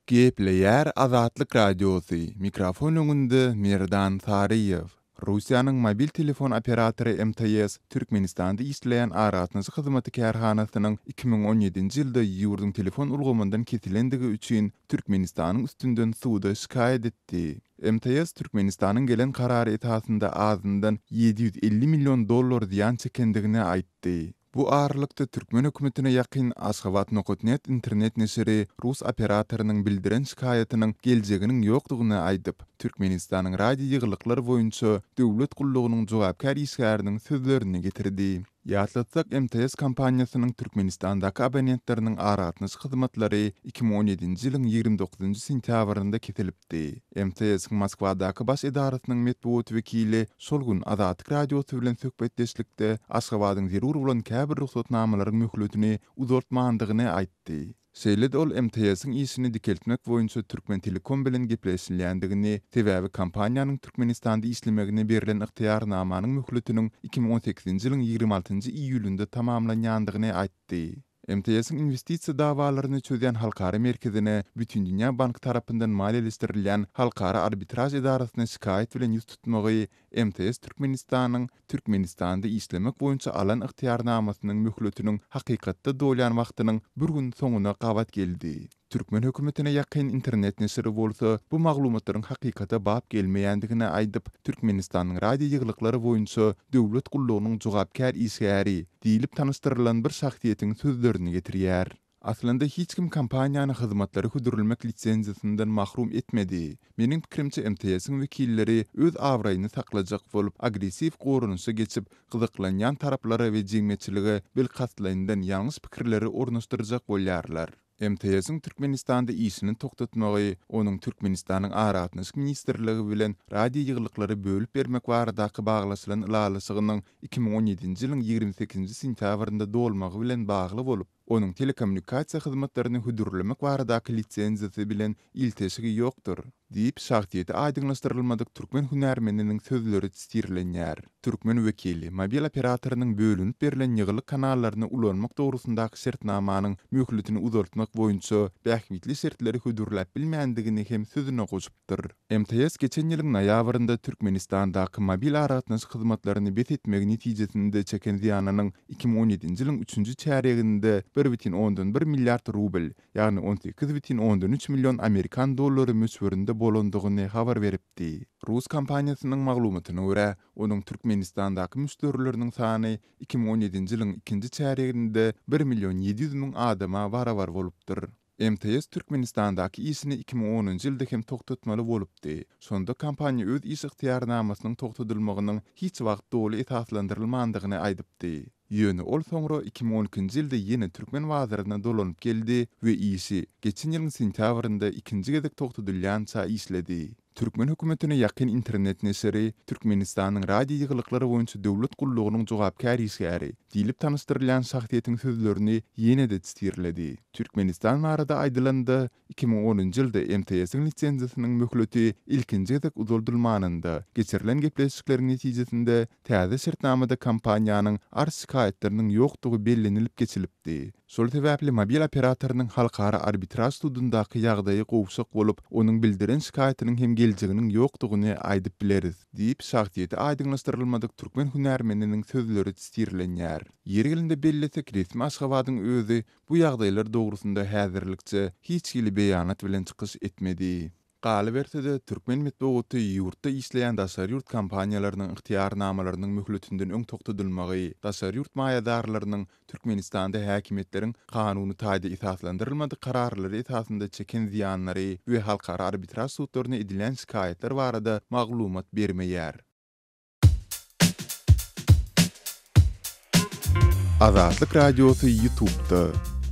Gepleýär Azatlyk Radiosy, mikrofon öňünde Merdan Saryýew. Russiýanyň mobil telefon operatory MTS Türkmenistanda işleýän aragatnaşyk hyzmaty kärhanasynyň 2017-nji ýylda ýurduň telefon ulgamyndan kesilendigi üçin Türkmenistanyň üstünden suda şikaýat etdi. MTS Türkmenistanyň gelen karary esasynda azyndan 750 million dollar zyýan çekendigini aýtdy. Bu aralykda, türkmen hökümetine ýakyn Aşgabat nokat net internet neşiri rus operatorynyň bildiren şikaýatynyň geljeginiň ýokdugyny aýdyp, Türkmenistanyň radio ýygylyklar boýunça döwlet gullugynyň jogapkär işgäriniň sözlerini getirdi. Ýatlatsak, MTS kompaniýasynyň Türkmenistandaky abonentleriniň aragatnaşyk hyzmatlary 2017-nji ýylyň 29-njy sentýabrynda kesilipdi. aýtdy. MTS-iň Moskwadaky baş edarasynyň metbugat wekili şol gün Azatlyk Radiosy bilen söhbetdeşlikde Aşgabadyň zerur bolan käbir rugsatnamalaryň möhletini uzaltmandygyny aýtdy. Şeýle-de ol MTS-iň işini dikeltmek boýunça Türkmentelekom bilen gepleşilýändigini, sebäbi kompaniýanyň Türkmenistanda işlemegine berlen ygtyýarnamanyň möhletiniň 2018-nji ýylyň 26-njy iýulynda tamamlanýandygyny aýtdy. MTS-iň inwestisiýa dawalaryny çözýän halkara merkezine Bütindünýä banky tarapyndan maliýeleşdirilýän Halkara arbitraž edarasyna şikaýat bilen ýüz tutmagy MTS Türkmenistanyň Türkmenistanda işlemek boýunça alan ygtyýarnamasynyň möhletiniň hakykatda dolýan wagtynyň bir gün soňuna gabat geldi. Türkmen hökümetine ýakyn internet neşiri bolsa bu maglumatlaryň hakykata bap gelmeýändigini aýdyp, Türkmenistanyň radio ýygylyklary boýunça döwlet gullugynyň jogapkär işgäri diýlip tanyşdyrylan bir şahsyýetiň sözlerini getirýär. Aslynda hiç kim kompaniýany hyzmatlary hödürlemek lisenziýasyndan mahrum etmedi. Meniň pikirimçe MTS-iň wekilleri öz abraýyny saklajak bolup agressiw goranyşa geçip, gyzyklanýan taraplara we jemgyýetçilige bilkastlaýyndan ýalňyş pikirleri ornaşdyrjak bolýarlar. MTS-iň Türkmenistanda işini togtatmagy onuň Türkmenistanyň Aragatnaşyk ministrligi bilen radio ýygylyklary bölüp bermek baradaky baglaşylan ylalaşygynyň 2017-nji ýylyň 28-nji sentýabrynda dolmagy bilen bagly bolup, onuň telekommunikasiýa hyzmatlaryny hödürlemek baradaky lisenziýasy bilen ilteşigi ýokdur. Diýip, şahsyýeti aýdyňlaşdyrylmadyk türkmen hünärmeniniň sözleri sitirlenýär. Türkmen wekili mobil operatorynyň bölünip berlen ýygylyk kanallaryny ulanmak dogrusyndaky şertnamanyň möhletini uzaltmak boýunça bähbitli şertleri hödürläp bilmändigini hem sözüne goşupdyr. MTS geçen ýylyň noýabrynda Türkmenistandaky mobil aragatnaşyk hyzmatlaryny bes etmegi netijesinde çeken zyýanynyň 2017-nji ýylyň üçünji çärýeginde bir bütin ondan bir milliard rubl, ýagny 18,3 million amerikan dollary möçberinde bolandygyny habar beripdi. Rus kompaniýasynyň maglumatyna görä, onuň Türkmenistandaky müşderileriniň sany 2017-nji ýylyň ikinji çärýeginde bir million 700 müň adama barabar bolupdyr. MTS Türkmenistandaky işini 2010-njy ýylda hem togtatmaly bolupdy. Şonda kompaniýa öz iş ygtyýarnamasynyň togtadylmagynyň hiç wagt doly esaslandyrylmandygyny aýdypdy. Ýöne ol soňra 2012-nji ýylda ýene türkmen bazaryna dolanyp geldi we işi geçen ýylyň sentýabrynda ikinji gezek togtadylýança işledi. Türkmen hökümetine ýakyn internet neşiri Türkmenistanyň radio ýygylyklary boýunça döwlet gullugynyň jogapkär işgäri diýlip tanyşdyrylýan şahsyýetiň sözlerini ýene-de sitirledi. Türkmenistan barada aýdylanda, 2010-njy ýylda MTS-iň lisenziýasynyň möhleti ilkinji gezek uzaldylmanynda, geçirilen gepleşikleriň netijesinde täze şertnamada kompaniýanyň arz-şikaýatlarynyň ýokdugy bellenilip geçilipdi. Şol sebäpli mobil operatorynyň halkara arbitraž sudundaky ýagdaýy gowşak bolup, onuň bildiren şikaýatynyň hem geljeginiň ýokdugyny aýdyp bileris, diýip, şahsyýeti aýdyňlaşdyrylmadyk türkmen hünärmeniniň sözleri sitirlenýär. Ýeri gelende bellesek, resmi Aşgabadyň özi Bu ýagdaýlar dogrusynda häzirlikçe hiç hili beýanat bilen çykyş etmedi. Galyberse-de, türkmen metbugaty ýurtda işleýän daşary ýurt kompaniýalarynyň ygtyýarnamalarynyň möhletinden öň togtadylmagy, daşary ýurt maýadarlarynyň Türkmenistanda häkimiýetleriň kanuny taýda esaslandyrylmadyk kararlary esasynda çeken zyýanlary we halkara arbitraž sudlaryna edilýän şikaýatlar barada maglumat bermeýär. Azatlyk Radiosy YouTube'da.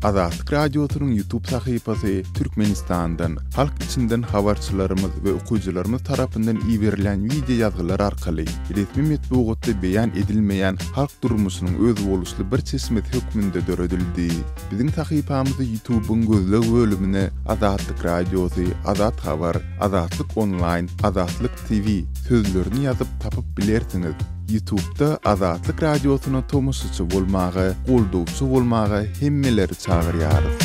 Azatlyk Radiosynyň YouTube sahypasy Türkmenistandan, halk içinden habarçylarymyz we okyjylarymyz tarapyndan iberilýän wideo ýazgylar arkaly resmi metbugatda beýan edilmeýän halk durmuşynyň özboluşly bir çeşmesi hökmünde döredildi. Biziň sahypamyzy YouTube-yň gözleg bölümine Azatlyk Radiosy, Azat Habar, Azatlyk Onlaýn, Azatlyk TV sözlerini ýazyp tapyp bilersiňiz. Ýutubda Azatlyk Radiosyna tomaşaçy bolmaga, goldawçy bolmaga hemmeleri çagyrýarys.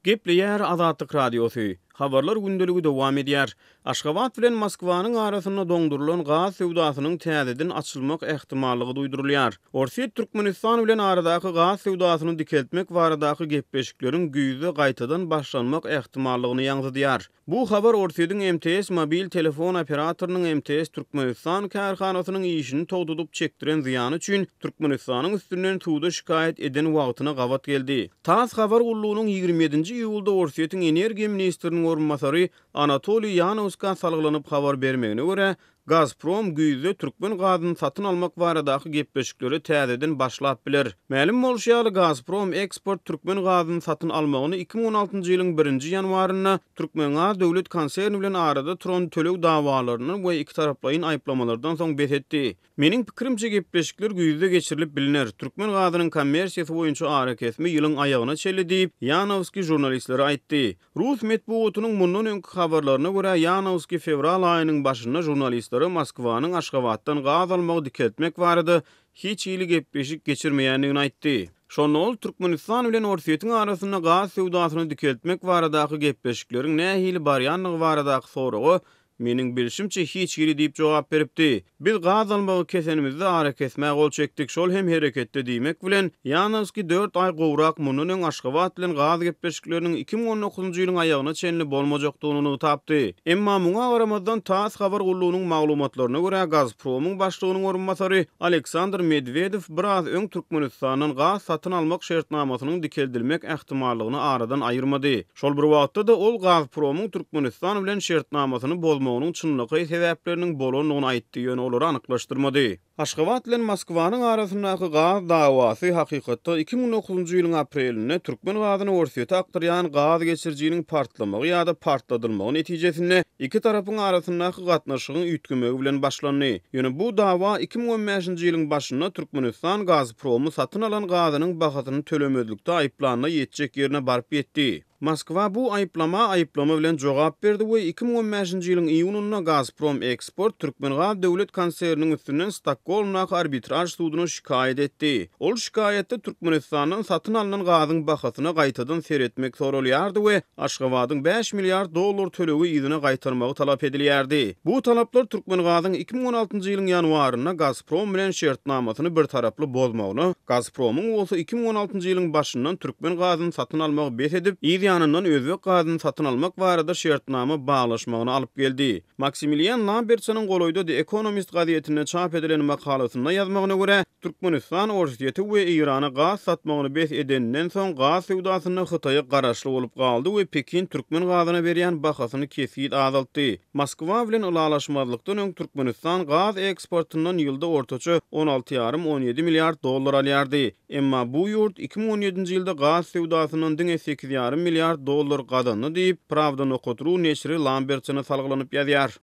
Gepleýär Azatlyk Radiosy. Habarlar gündeligi dowam edýär. Aşgabat bilen Moskwanyň arasynda doňdurylan gaz söwdasynyň täzeden açylmak ähtimallygy duýdurylýar. Orsýet Türkmenistan bilen aradaky gaz söwdasyny dikeltmek baradaky gepleşikleriň güýzde gaýtadan başlanmak ähtimallygyny ýaňzydýar. Bu habar Orsýetiň MTS mobil telefon operatorynyň MTS Türkmenistan kärhanasynyň işini togtadyp çekdiren zyýany üçin Türkmenistanyň üstünden suda şikaýat eden wagtyna gabat geldi. Tass habar gullugynyň 27-nji iýulda Orsýetiň energiýa ministriniň orunbasary Anatoliý Ýanowskä salgylanyp habar bermegine görä, Gazprom güýzde türkmen gazyny satyn almak baradaky gepleşiklere täzeden başlap biler. Mälim bolşy ýaly, Gazprom Eksport türkmen gazyny satyn almagyny 2016-njy ýylyň birinji ýanwarynda Türkmengaz döwlet konserni bilen arada turan töleg dawalaryndan we ikitaraplaýyn aýyplamalardan soň bes etdi. Meniň pikirimçe, gepleşikler güýzde geçirilip bilner. Türkmen gazynyň kommersiýasy boýunça arakesme ýylyň aýagyna çenli diýip, Ýanowskiý žurnalistlere aýtdy. Rus metbugatynyň mundan öňki habarlaryna görä, Ýanowskiý fewral aýynyň başynda žurnalistlere Moskwanyň Aşgabatdan gaz almagy dikeltmek barada hiç hili gepleşik geçirmeýändigini aýtdy. Şonda ol Türkmenistan bilen Orsýetiň arasynda gaz söwdasyny dikeltmek baradaky gepleşikleriň nähili barýandygy baradaky soraga Meniň bilşimçe hiç hili diýip jogap beripdi. Biz gaz almagy kesenimizde arakesmä gol çekdik, şol hem hereketde diýmek bilen, Ýanowskiý dört aý gowrak mundan öň Aşgabat bilen gaz gepleşikleriniň 2019-njy ýylyň aýagyna çenli bolmajakdygyny nygtapdy. Emma muňa garamazdan, tass habar gullugynyň maglumatlaryna görä, Gazpromyň başlygynyň orunbasary Aleksandr Medwedew biraz öň Türkmenistandan gaz satyn almak şertnamasynyň dikeldilmek ähtimallygyny aradan aýyrmady. Şol bir wagtda-da, ol Gazpromyň Türkmenistan bilen şertnamasyny bozmagynyň çynlakaý sebäpleriniň bolandygyny aýtdy, ýöne olary anyklaşdyrmady. Aşgabat bilen Moskwanyň arasyndaky gaz dawasy hakykatda 2009-njy ýylyň aprelinde türkmen gazyny Orsýete akdyrýan gaz geçirijiniň partlamagy ýa-da partladylmagy netijesinde iki tarapyň arasyndaky gatnaşygyň üýtgemegi bilen başlandy. Ýöne bu dawa 2015-nji ýylyň başynda Türkmenistan Gazpromy satyn alan gazynyň bahasyny tölemezlikde aýyplanda ýetjek ýerine baryp ýetdi. Moskwa bu aýyplama aýyplama bilen jogap berdi we 2015-nji ýylyň iýunynda Gazprom Eksport Türkmengaz döwlet konserniniň üstünden Stokgolmdaky arbitraž suduna şikaýat etdi. Ol şikaýatda Türkmenistandan satyn alnan gazyň bahasyna gaýtadan seretmek soralýardy we Aşgabadyň bäş milliard dollar tölegi yzyna gaýtarmagy talap edilýärdi. Bu talaplar Türkmengazyň 2016-njy ýylyň ýanwarynda Gazprom bilen şertnamasyny birtaraply bozmagyna, Gazpromyň bolsa 2016-njy ýylyň başyndan türkmen gazyny satyn almagy bes edip, yz ýanyndan özbek gazyny satyn almak barada şertnama baglaşmagyna alyp geldi. Maksimilian Lambertsonyň golaýda The Economist gazetinde çap edilen makalasynda ýazmagyna görä, Türkmenistan Orsýete we Eýrana gaz satmagyny bes edeninden soň gaz söwdasynda Hytaýa garaşly bolup galdy we Pekin türkmen gazyna berýän bahasyny kesgit azaltdy. Moskwa bilen ylalaşmazlykdan öň Türkmenistan gaz eksportyndan ýylda ortaça on alty ýarym, on ýedi milliard dollar alýardy. Emma bu ýurt 2017-nji ýylda gaz söwdasyndan diňe sekiz ýarym milliard dollar gazandy diýip, Pravda nokat ru neşiri Lambertsona salgylanyp ýazýar.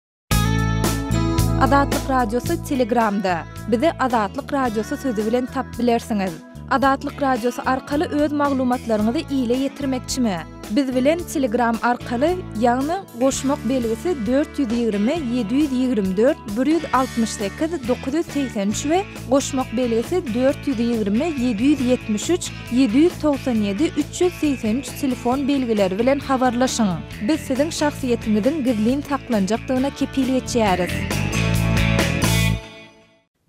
Azatlyk Radiosy Telegramda. Bizi Azatlyk Radiosy sözi bilen tapyp bilersiňiz. Azatlyk Radiosy arkaly öz maglumatlaryňyzy ile ýetirmekçimi? Biz bilen Telegram arkaly, ýagny goşmak belgisi 420 724 168 983 we goşmak belgisi 420 773 797 383 telefon belgileri bilen habarlaşyň. Biz siziň şahsyýetiňiziň gizlin saklanjakdygyna kepil geçýäris.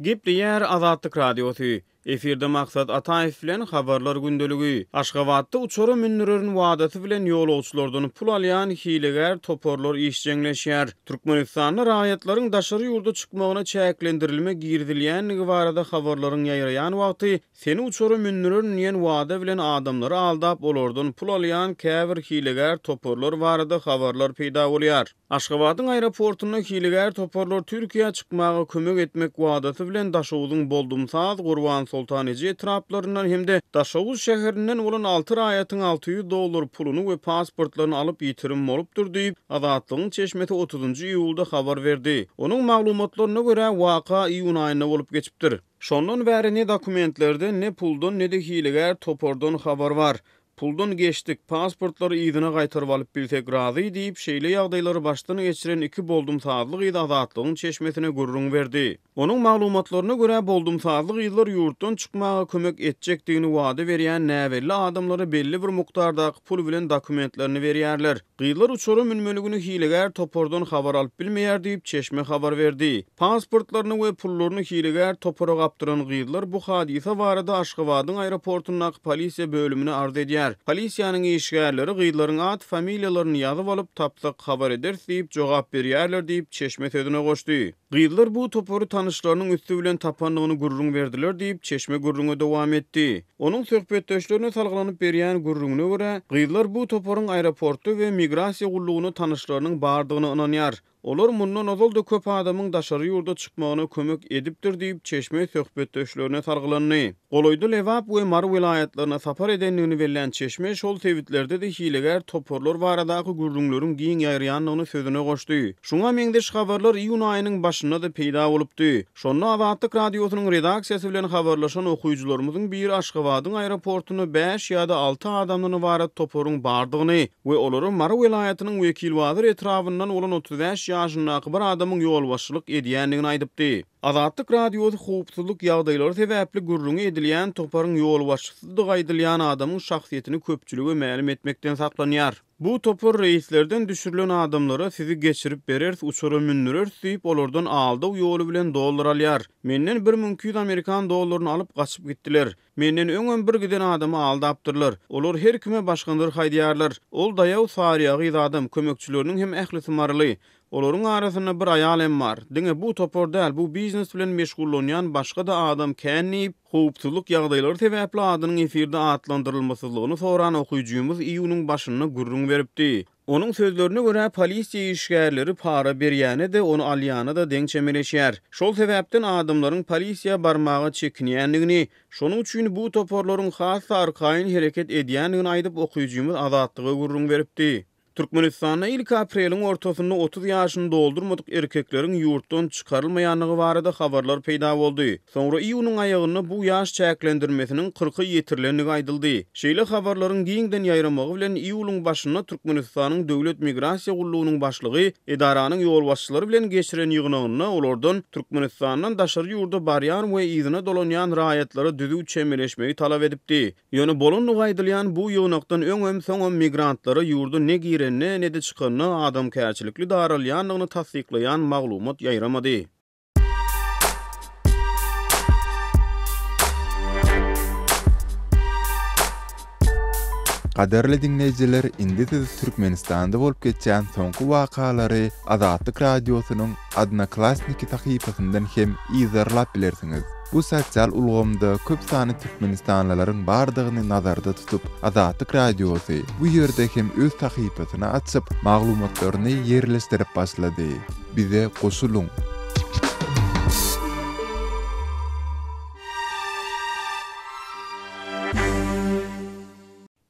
Gepleýär Azatlyk Radiosy. Efirde Maksat Ataýew bilen Habarlar gündeligi. Aşgabatda uçara mündürerin wadasy bilen ýolagçylardan pul alýan hilegär toparlar işjeňleşýär. Türkmenistanda raýatlaryň daşary ýurda çykmagyna çäklendirilme girizilýändigi barada habarlaryň ýaýraýan wagty Seni uçara mündürerin diýen wada bilen adamlary aldap, olardan pul alýan käbir hilegär toparlar barada habarlar peýda bolýar. Aşgabadyň aeroportunda hilegär toparlar Türkiýä çykmaga kömek etmek wadasy bilen Daşoguzyň Boldumsaz, Gurbansoltan eje etraplaryndan hem-de Daşoguz şäherinden bolan alty raýatyň 600 dollar puluny we pasportlaryny alyp ýitirim bolupdyr diýip, Azatlygyň çeşmesi otuzynjy iýulda habar berdi. Onuň maglumatlaryna görä, waka iýun aýynda bolup geçipdir. Şondan bäri ne dokumentlerden, ne puldan, ne-de hilegär topardan habar bar. Puldan geçdik, pasportlary yzyna gaýtaryp alyp bilsek razy diýip, şeýle ýagdaýlary başdan geçiren iki boldumsazly gyz Azatlygyň çeşmesine gürrüň berdi. Onuň maglumatlaryna görä, boldumsazly gyzlar ýurtdan çykmaga kömek etjekdigini wada berýän näbelli adamlara belli bir mukdardaky pul bilen dokumentlerini berýärler. Gyzlar uçara münmeli güni hilegär topardan habar alyp bilmeýär diýip, çeşme habar berdi. Pasportlaryny we pullaryny hilegär topara gapdyran gyzlar bu hadysa barada Aşgabadyň aeroportundaky polisiýa bölümine arz edýär. Polisiýanyň işgärleri gyzlaryň at-familiýalaryny ýazyp alyp, tapsak habar ederis diýip jogap berýärler diýip, çeşme sözüne goşdy. Gyzlar bu topary tanyşlarynyň üsti bilen tapandygyny gürrüň berdiler diýip, çeşme gürrüňe dowam etdi. Onuň söhbetdeşlerine salgylanyp berýän gürrüňine görä, gyzlar bu toparyň aeroportda we migrasiýa gullugynda tanyşlarynyň bardygyna ynanýar. Olar mundan ozal-da köp adamyň daşary ýurda çykmagyna kömek edipdir diýip, çeşme söhbetdeşlerine salgylandy. Golaýda Lebap we Mary welaýatlaryna sapar edendigini bellän çeşme şol sebitlerde-de hilegär toparlar baradaky gürrüňleriň giň ýaýraýandygyny sözüne goşdy. Şuňa meňzeş habarlar iýun aýynyň başynda-da peýda bolupdy. Şonda Azatlyk Radiosynyň redaksiýasy bilen habarlaşan okyjylarymyzyň biri Aşgabadyň aeroportunda bäş ýa-da alty adamdan ybarat toparyň bardygyny we olara Mary welaýatynyň Wekilbazar etrabyndan bolan 35 ýaşyndaky bir adamyň ýolbaşçylyk edýändigini aýdypdy. Azatlyk Radiosy howpsuzlyk ýagdaýlary sebäpli gürrüňi edilýän toparyň ýolbaşçysydygy aýdylýan adamyň şahsyýetini köpçülige mälim etmekden saklanýar. Bu topar reýslerden düşürilen adamlara sizi geçirip bereris, uçara mündüreris diýip, olardan aldaw ýoly bilen dollar alýar. Menden 1200 amerikan dollaryny alyp, gaçyp gitdiler. Menden öňem bir giden adamy aldapdyrlar. Olar her kime başga nyrh aýdýarlar. Ol daýaw saryýagyz adam, kömekçileriniň hem ählisi maryly. Olaryň arasynda bir aýal hem bar. Diňe bu topar däl, bu biznes bilen meşgullanýan başga-da adam kän diýip, howpsuzlyk ýagdaýlary sebäpli adynyň efirde atlandyrylmasyzlygyny soran okyjymyz iýunyň başynda gürrüň beripdi. Onuň sözlerine görä, polisiýa işgärleri para berýäne-de, ony alýana-da deň çemeleşýär. Şol sebäpden adamlaryň polisiýa barmaga çekinýändigini, şonuň üçin bu toparlaryň has-da arkaýyn hereket edýändigini aýdyp, okyjymyz Azatlyga gürrüň beripdi. Türkmenistanda ilki apreliň ortasynda 30 ýaşyny doldurmadyk erkekleriň ýurtdan çykarylmaýandygy barada habarlar peýda boldy. Soňra iýunyň aýagynda bu ýaş çäklendirmesiniň kyrka ýetirilendigi aýdyldy. Şeýle habarlaryň giňden ýaýramagy bilen iýulyň başynda Türkmenistanyň Döwlet migrasiýa gullugynyň başlygy edaranyň ýolbaşçylary bilen geçiren ýygnagynda olardan Türkmenistandan daşary ýurda barýan we yzyna dolanýan raýatlara düzüw çemeleşmegi talap edipdi. Ýöne bolandygy aýdylýan bu ýygnakdan öňem, soňam migrantlara ýurda ne girende, ne-de çykanda adamkärçilikli daralýandygyny tassyklaýan maglumat ýaýramady. Gadyrly diňleýjiler, indi siz Türkmenistanda bolup geçýän soňky wakalary Azatlyk Radiosynyň Odnoklassniki sahypasyndan hem yzarlap bilersiňiz. Bu sosial ulgamda köp sanly türkmenistanlylaryň bardygyny nazarda tutup, Azatlyk Radiosy bu ýerde hem öz sahypasyny açyp, maglumatlaryny ýerleşdirip başlady. Bize goşulyň!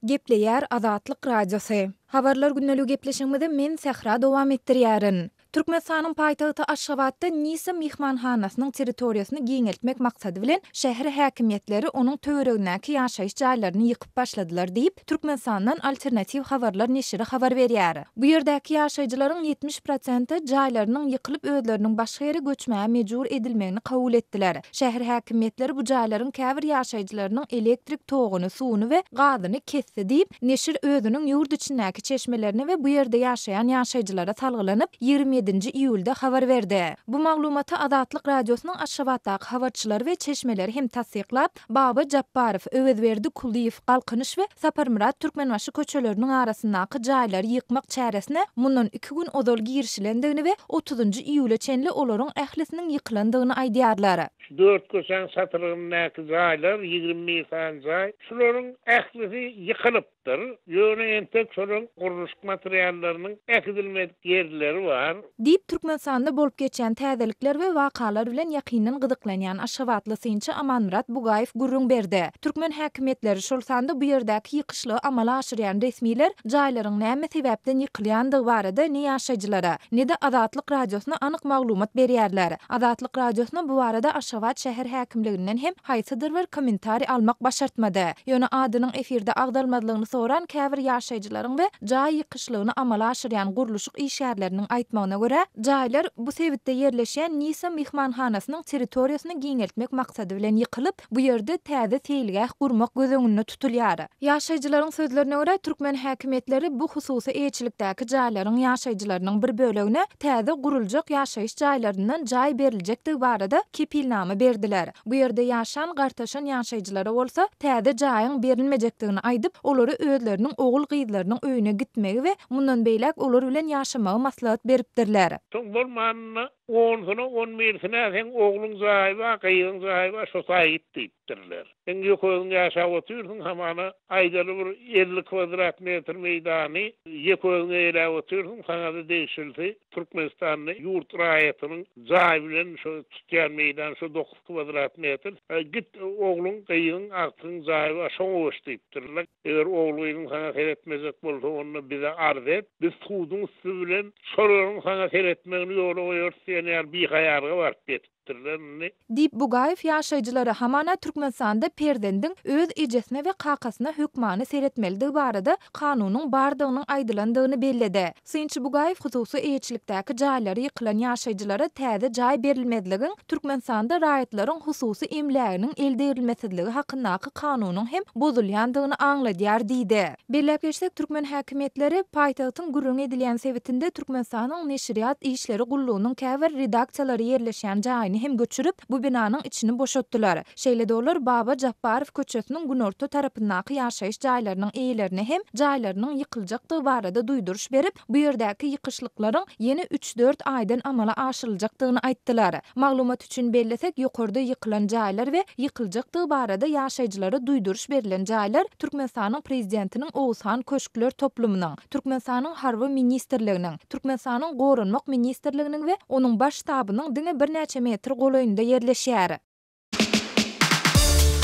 Gepleýär Azatlyk Radiosy. Habarlar gündeligi gepleşigimizi men Sähra dowam etdirýärin. Türkmenistanyň paýtagty Aşgabatda Nisa myhmanhanasynyň territoriýasyny giňeltmek maksady bilen şäher häkimiýetleri onuň töweregindäki ýaşaýyş jaýlaryny ýykyp başladylar diýip, Türkmenistandan Alternatiw habarlar neşiri habar berýär. Bu ýerdäki ýaşaýjylaryň 70 prosenti jaýlarynyň ýykylyp özleriniň başga ýere göçmäge mejbur edilmegini kabul etdiler. Şäher häkimiýetleri bu jaýlaryň käbir ýaşaýjylarynyň elektrik toguny, suwuny we gazyny kesdi diýip, neşir özüniň ýurt içindäki çeşmelerine we bu ýerde ýaşaýan ýaşaýjylara salgylanyp, 27-nji iýulda habar berdi. Bu maglumaty Azatlyk Radiosynyň Aşgabatdaky habarçylary we çeşmeleri hem tassyklap, Baba Japbarow, Öwezberdi Kulyýew, Galkynyş we Saparmyrat Türkmenbaşy köçeleriniň arasyndaky jaýlary ýykmak çäresine mundan iki gün ozal girişilendigini we otuzynjy iýula çenli olaryň ählisiniň ýykylandygyny aýdýarlar. Şu dört köçäň çatyrygyndaky jaýlar, 21 sany jaý, şularyň ählisi ýykylyp. Dyr. Ýöne entek şolaryň gurluşyk materiallarynyň äkidilmedik ýerleri bar. Diýip, Türkmenistanda bolup geçýän täzelikler we wakalar bilen ýakyndan gyzyklanýan aşgabatly synçy Amanmyrat Bugaýew gürrüň berdi. Türkmen häkimiýetleri, şol sanda bu ýerdäki ýykyşlygy amala aşyrýan resmiler jaýlaryň näme sebäpden ýykylýandygy barada ne ýaşaýjylara, ne-de Azatlyk Radiosyna anyk maglumat berýärler. Azatlyk Radiosyna bu barada Aşgabat şäher häkimliginden hem haýsydyr bir kommentariý almak başartmady. Ýöne adynyň efirde agzalmazlygyny. soran käbir ýaşaýjylaryň we jaý ýykyşlygyny amala aşyrýan gurluşyk işgärleriniň aýtmagyna görä, jaýlar bu sebitde ýerleşýän Nisa myhmanhanasynyň territoriýasyny giňeltmek maksady bilen ýykylyp, bu ýerde täze seýilgäh gurmak göz öňünde tutulýar. Ýaşaýjylaryň sözlerine görä, türkmen häkimiýetleri bu hususy eýeçilikdäki jaýlaryň ýaşaýjylarynyň bir bölegine täze guruljak ýaşaýyş jaýlaryndan jaý beriljekdigi barada kepilnama berdiler. Bu ýerde ýaşan gartaşan ýaşaýjylara bolsa täze jaýyň berilmejekdigini aýdyp, olara özleriniň ogul-gyzlarynyň öýüne gitmegi we mundan beýläk olar bilen ýaşamagy maslahat beripdirler. Soň bolmanynda onsuny, on birisine seň ogluň jaýy bar, gyzyň jaýy bar, şo taýa git diýipdirler. Seň ýeke özüň ýaşap otyrsyň, hamana aýdaly bir 50 kwadrat metr meýdany ýeke özüň eýeläp otyrsyň, saňa-da degişlisi Türkmenistanda ýurt raýatynyň jaý bilen şo tutýan meýdany şo dokuz kwadrat metr. Git ogluň, gyzyň, agtygyň jaýy bar, şoňa göç diýipdirler. Eger ogul-gyzyň saňa seretmejek bolsa, onda bize arz et. Biz suduň üsti bilen şolaryň saňa seretmegini ýola goýarys diýen ýaly bihaýalyga baryp ýetipdirler indi. Diýip, Bugaýew ýaşaýjylara hamana Türkmenistanda perzendiň öz ejesine we kakasyna hökmany seretmelidigi barada kanunyň bardygynyň aýdylandygyny belledi. Synçy Bugaýew hususy eýeçilikdäki jaýlary ýykylan ýaşaýjylara täze jaý berilmezligiň Türkmenistanda raýatlaryň hususy emläginiň eldegrilmesizligi hakyndaky kanunyň hem bozulýandygyny aňladýar diýdi. Belläp geçsek, türkmen häkimiýetleri paýtagtyň gürrüňi edilýän sebitinde Türkmenistanyň Neşirýat işleri gullugynyň käbir redaksiýalary ýerleşýän jaýyny hem göçürip, bu binanyň içini boşatdylar. Şeýle-de olar Baba Japbarow köçesiniň günorta tarapyndaky ýaşaýyş jaýlarynyň eýelerine hem jaýlarynyň ýykyljakdygy barada duýduryş berip, bu ýerdäki ýykyşlyklaryň ýene üç-dört aýdan amala aşyryljakdygyny aýtdylar. Maglumat üçin bellesek, ýokarda ýykylan jaýlar we ýykyljakdygy barada ýaşaýjylara duýduryş berlen jaýlar Türkmenistanyň Prezidentiniň Oguzhan köşkler toplumynyň, Türkmenistanyň Harby ministrliginiň, Türkmenistanyň Goranmak ministrliginiň we onuň Baş ştabynyň diňe birnäçe metr golaýynda ýerleşýär.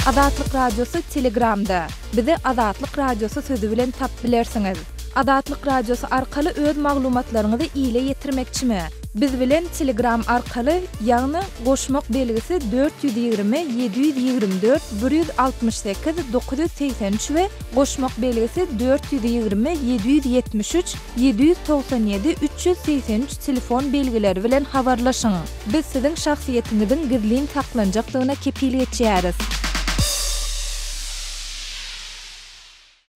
Azatlyk Radiosy Telegramda, Bizi Azatlyk Radiosy sözi bilen tapyp bilersiňiz. Azatlyk Radiosy arkaly öz maglumatlaryňyzy ile ýetirmekçimi? Biz bilen Telegram arkaly, ýagny goşmak belgisi 420 724 168 983 we goşmak belgisi 420 773 797 383 telefon belgileri bilen habarlaşyň. Biz siziň şahsyýetiňiziň gizlin saklanjakdygyna kepil geçýäris.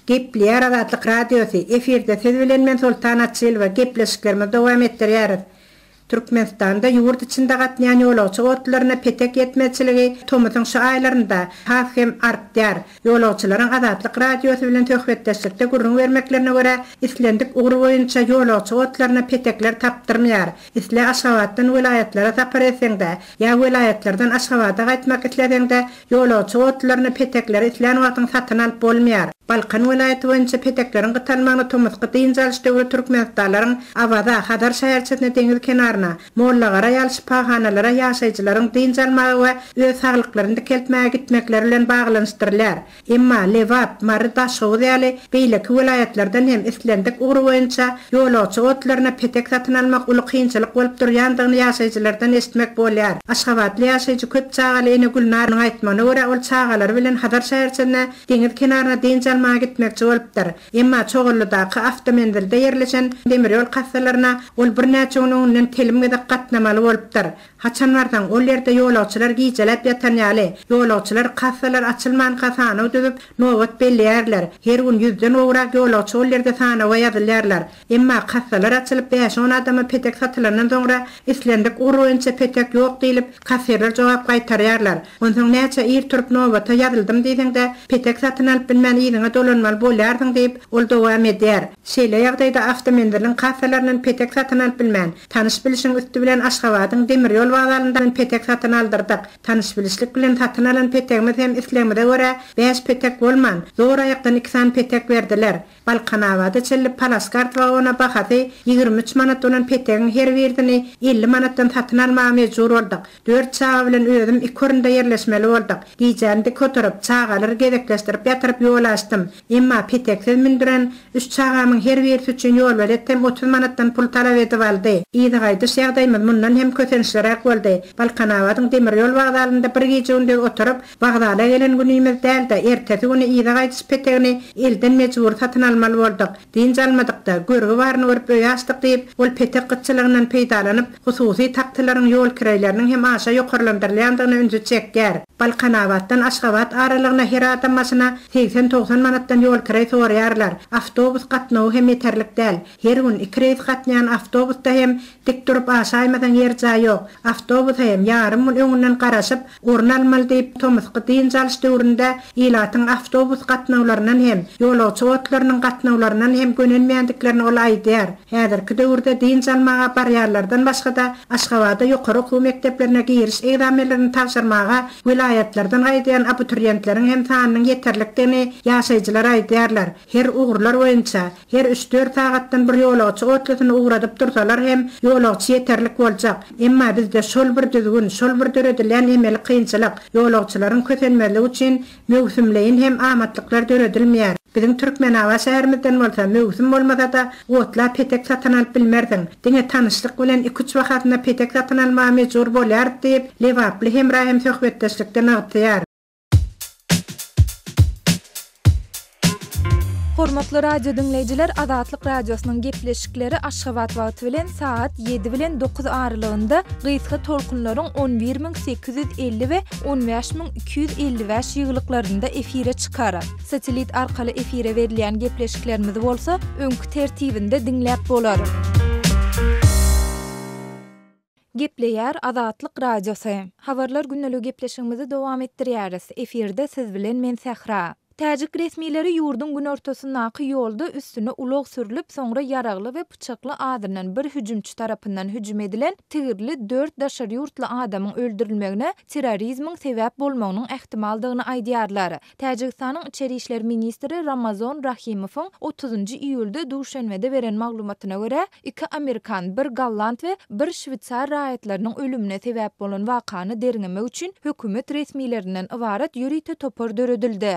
Gepleýär Azatlyk Radiosy, efirde siz bilen men Soltan Açylowa, gepleşiklerimizi dowam etdirýäris. Türkmenistanda ýurt içinde gatnaýan ýolagçy otlylaryna petek ýetmezçiligi tomusyň şu aýlarynda has hem artýar. Ýolagçylaryň Azatlyk Radiosy bilen söhbetdeşlikde gürrüň bermeklerine görä, islendik ugur boýunça ýolagçy otlaryna petekler tapdyrmaýar. Isle Aşgabatdan welaýatlara sapar etseň-de, ýa welaýatlardan Aşgabada gaýtmak isleseň-de, ýolagçy otlylaryna petekleri islän wagtyň satyn alyp bolmaýar. Balkan welaýaty boýunça petekleriň gytalmagyna tomusky dynç alyş döwri türkmenistanlylaryň Awaza, Hazar şäherçesine deňiz kenaryna, Mollagara ýaly şypahanalara ýaşaýjylaryň dynç almaga we öz saglyklaryny dikeltmäge gitmekleri bilen baglanyşdyrylýar. Emma Lebap, Mary, Daşhowuz ýaly beýleki welaýatlardan hem islendik ugry boýunça ýolagçy otlaryna petek satyn almak uly kynçylyk bolup durýandygyny ýaşaýjylardan eşitmek bolýar. Aşgabatly ýaşaýjy köp çagaly ene Gülnaryň aýtmagyna görä, ol çagalary bilen Hazar şäherçesine deňiz kenaryna dynç almaga gitmekçi bolupdyr. Emma Çoganlydaky awtomenzilde ýerleşen demir ýol kassalaryna ol birnäçe gün öňünden telim gezek gatnamaly bolupdyr. Haçan barsaň, ol ýerde ýolagçylar gijeläp ýatan ýaly. Ýolagçylar kassalar açylmanka sanaw düzüp, nobat belleýärler. Her gün ýüzden gowrak ýolagçy ol ýerde sanawa ýazylýarlar. Emma kassalar açylyp, bäş-on adama petek satylandan soňra, islendik ugur boýunça petek ýok diýlip, kassirler jogap gaýtarýarlar. Onsoň näçe ir turup nobata ýazyldym diýseň-de, petek satyn alyp bilmän yzyňa dolanmaly bolýarsyň diýip, ol dowam edýär. Şeýle ýagdaýda awtomenziliň kassalaryndan petek satyn alyp bilmän, tanyş-bilişiň üsti bilen Aşgabadyň demir ýol wokzalyndan petek satyn aldyrdyk. Tanyş-bilişlik bilen satyn alan petegimiz hem islegimize görä bäş petek bolman, zor aýakdan iki sany petek berdiler. Balkanabada çenli palaskart wagona bahasy 23 manat bolan petegiň her birisini 50 manatdan satyn almaga mejbur bolduk. Dört çaga bilen özüm iki orunda ýerleşmeli bolduk. Gijäni dik oturyp, çagalary gezekleşdirip ýatyryp ýol açdym. Emma peteksiz mündüren üç çagamyň her birisi üçin ýolbelet hem 30 manatdan pul talap edip aldy. Yzygaýdyş. Gaýdyş ýagdaýymyz mundan hem kösençliräk boldy. Balkanabadyň demir ýol wokzalynda bir gije-gündiz oturyp, wokzala gelen günümiz däl-de, ertesi güni yza gaýdyş petegini elden mejbury satyn almaly bolduk. Dynç almadyk-da, görgi baryny görüp öýe açdyk diýip, ol petek gytçylygyndan peýdalanyp, hususy taksileriň ýol kireýleriniň hem aşa ýokarlandyrylýandygyna ünsi çekýär. Balkanabatdan Aşgabat aralygyna her adam başyna segsen-togsan manatdan ýol kireý soraýarlar. Awtobus gatnawy hem ýeterlik däl. Her gün iki reýs gatnaýan awtobusda hem dik durup aşaýmasaň ýer-jaý ýok. Awtobusa hem ýarym gün öňünden garaşyp, orun almaly diýip, tomusky dynç alyş döwründe ilatyň awtobus gatnawlaryndan hem, ýolagçy otlarynyň gatnawlaryndan hem gönenmeýändiklerini ol aýdýar. Häzirki döwürde dynç almaga barýanlardan başga-da, Aşgabada ýokary okuw mekdeplerine giriş ekzamenlerini tabşyrmaga welaýatlardan gaýdýan abituriýentleriň hem sanynyň ýeterlikdigini ýaşaýjylar aýdýarlar. Her ugurlar boýunça her üç-dört sagatdan bir ýolagçy otlusyny ugradyp dursalar hem ýolagçy ýeterlik boljak. Emma bizde şol bir düzgün, şol bir döredilýän emeli kynçylyk, ýolagçylaryň kösenmezligi üçin möwsümleýin hem amatlyklar döredilmeýär. Biziň Türkmenabat şäherimizden bolsa möwsüm bolmasa-da otla petek satyn alyp bilmersiň. Diňe tanyşlyk bilen iki-üç bahasyna petek satyn almaga mejbur bolýarys diýip, lebaply Hemra hem söhbetdeşlikde nygtaýar. Hormatly radio diňleýjiler Azatlyk Radiosynyň gepleşikleri Aşgabat wagty bilen sagat 7 bilen 9 aralygynda gysga tolkunlaryň 11850 we 15255 ýygylyklarynda efire çykar. Satelit arkaly efire berilýän gepleşiklerimizi bolsa öňki tertibinde diňläp bolar. Gepleýär Azatlyk Radiosy. Habarlar gündeligi gepleşigimizi dowam etdirýäris. Efirde siz bilen men Sähra. Täjik resmileri ýurduň günortasyndaky ýolda üstüne ulag sürlüp, soňra ýaragly we pyçakly azyndan bir hüjümçi tarapyndan hüjüm edilen tigirli dört daşary ýurtly adamyň öldürilmegine terrorizmiň sebäp bolmagynyň ähtimaldygyny aýdýarlar. Täjigistanyň içeri işler ministri Ramazon Rahimowyň otuzynjy iýulda Duşenbede beren maglumatyna görä, iki amerikan, bir golland we bir şweýsar raýatlarynyň ölümine sebäp bolan wakany derňemek üçin hökümet resmilerinden ybarat ýörite topar döredildi.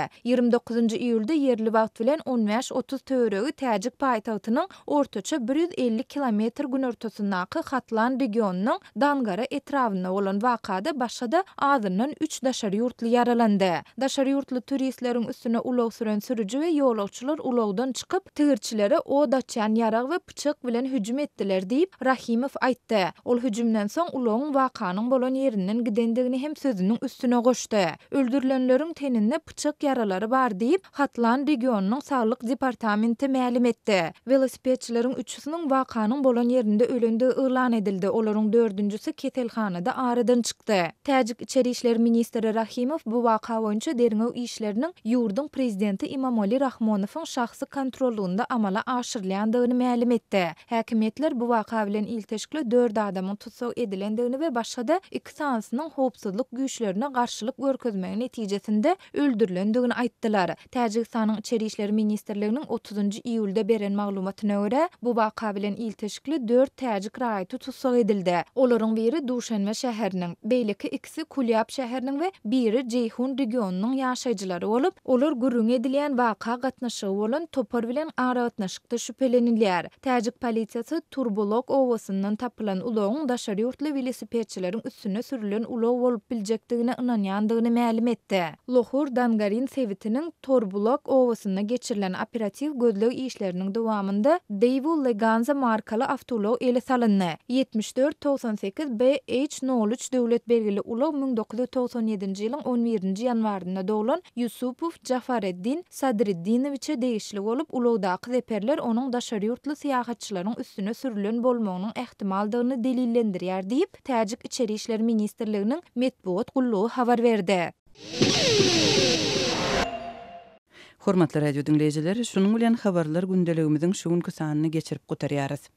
29-njy iýulda ýerli wagt bilen 15.30 töweregi täjik paýtagtynyň ortaça 150 kilometr günortasyndaky Hatlan regionynyň Dangara etrabynda bolan wakada başga-da azyndan üç daşary ýurtly ýaralandy. Daşary ýurtly turistleriň üstüne ulag süren sürüji we ýolagçylar ulagdan çykyp, tigirçilere od açýan ýarag we pyçak bilen hüjüm etdiler diýip, Rahimow aýtdy. Ol hüjümden soň ulagyň wakanyň bolan ýerinden gidendigini hem sözüniň üstüne goşdy. Öldürilenleriň teninde pyçak ýaralary bar diýip, Hatlan regionynyň saglyk departamenti mälim etdi. Welosipedçileriň üçüsiniň wakanyň bolan ýerinde ölendigi yglan edildi, olaryň dördünjisi keselhanada aradan çykdy. Täjik içeri işler ministri Rahimow bu waka boýunça derňew işleriniň ýurduň prezidenti Imomali Rahmonowyň şahsy kontrollygynda amala aşyrylýandygyny mälim etdi. Häkimiýetler bu waka bilen ilteşikli dört adamyň tussag edilendigini we başga-da iki sanysynyň howpsuzlyk güýçlerine garşylyk görkezmegi netijesinde öldürilendigini aýtdylar. Täjigistanyň Içeri işler ministrliginiň otuzynjy iýulda beren maglumatyna görä, bu waka bilen ilteşikli dört täjik raýaty tussag edildi. Olaryň biri Duşenbe şäheriniň, beýleki ikisi Kulýab şäheriniň we biri Jeýhun regionynyň ýaşaýjylary bolup, olar gürrüňi edilýän waka gatnaşygy bolan topar bilen aragatnaşykda şübhelenilýär. Täjik polisiýasy Turbulok obasyndan tapylan ulagyň daşary ýurtly welosipedçileriň üstüne sürülen ulag bolup biljekdigine ynanýandygyny mälim etdi. Lohur-Dangarin sebitiniň Torbulak obasynda geçirilen operatiw gözleg işleriniň dowamynda Daewoo Leganza markaly awtoulag ele salyndy. 74 98 BH nol üç döwlet belgili ulag 1997-nji ýylyň on birinji ýanwarynda doglan Ýusupow Jafareddin Sadriddinowiçe degişli bolup, ulagdaky zeperler onuň daşary ýurtly syýahatçylaryň üstüne sürülen bolmagynyň ähtimaldygyny delillendirýär diýip, Täjik Içeri işler ministrliginiň metbugat gullugy habar berdi. Hormatly radio diňleýjiler, şunuň bilen Habarlar gündeligimiziň şu günki sanyny geçirip gutarýarys.